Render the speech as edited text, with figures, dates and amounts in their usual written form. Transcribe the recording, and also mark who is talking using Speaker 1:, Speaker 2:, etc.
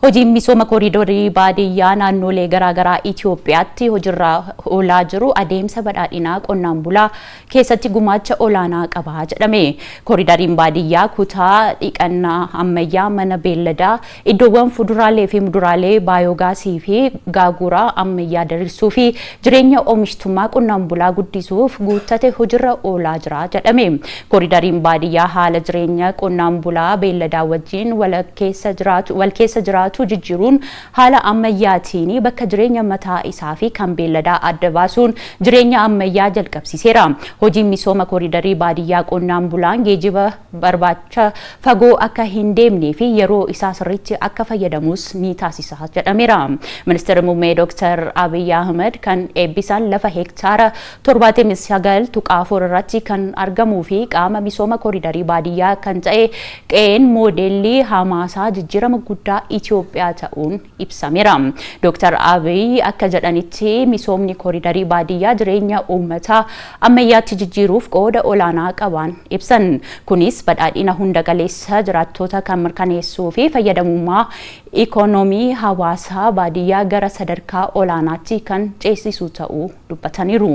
Speaker 1: Hojiin misooma kooriidarii baadiyyaa naannolee garaagaraa Itoophiyaatti hojiirra oolaa jiru adeemsa badhaadhinaa qonnaan bulaa keessatti gumaacha olaanaa qaba jedhame. Kooriidariin baadiyyaa kutaa dhiqannaa ammayyaa, mana beelladaa, iddoowwan fuduraalee fi muduraalee, baayoogaasii fi gaagura ammayyaa diriirsuu fi jireenya oomishtummaa qonnaan bulaa guddisuuf guuttate hojiirra oolaa jira jedhame. Kooriidariin baadiyyaa haala jireenya qonnaan bulaa beelladaa wajjin wal keessa jiraatu jijjiiruun haala ammayyaatiin bakka jireenya mataa isaa fi kan beelladaa adda baasuun jireenya ammayyaa jalqabsiiseera. Hojiin misooma kooriidarii baadiyyaa qonnaan bulaan geejjiba barbaacha fagoo akka hin deemnee fi yeroo isaa sirriitti akka fayyadamus ni taasisa jedhameera. Ministeerri Muummee Dr. Abiy Ahmed kan eebbisan lafa hektaara 79.4 irratti kan argamuu fi qaama misooma kooriidarii baadiyyaa kan ta'e qe'een moodeelii Hamaasaa jijjiirama guddaa Itoophiyaa ta'uun ibsameera. Dr. Abiy akka jedhanitti, misoomni kooriidarii baadiyyaa jireenya uummataa ammayyaatti jijjiiruuf qooda olaanaa qaban ibsan. Kunis badhaadhina hunda galeessa jiraattota kan mirkaneessuu fi fayyadamummaa ikoonoomii hawaasaa baadiyyaa gara sadarkaa olaanaatti kan ceesisu ta'uu dubbataniiru.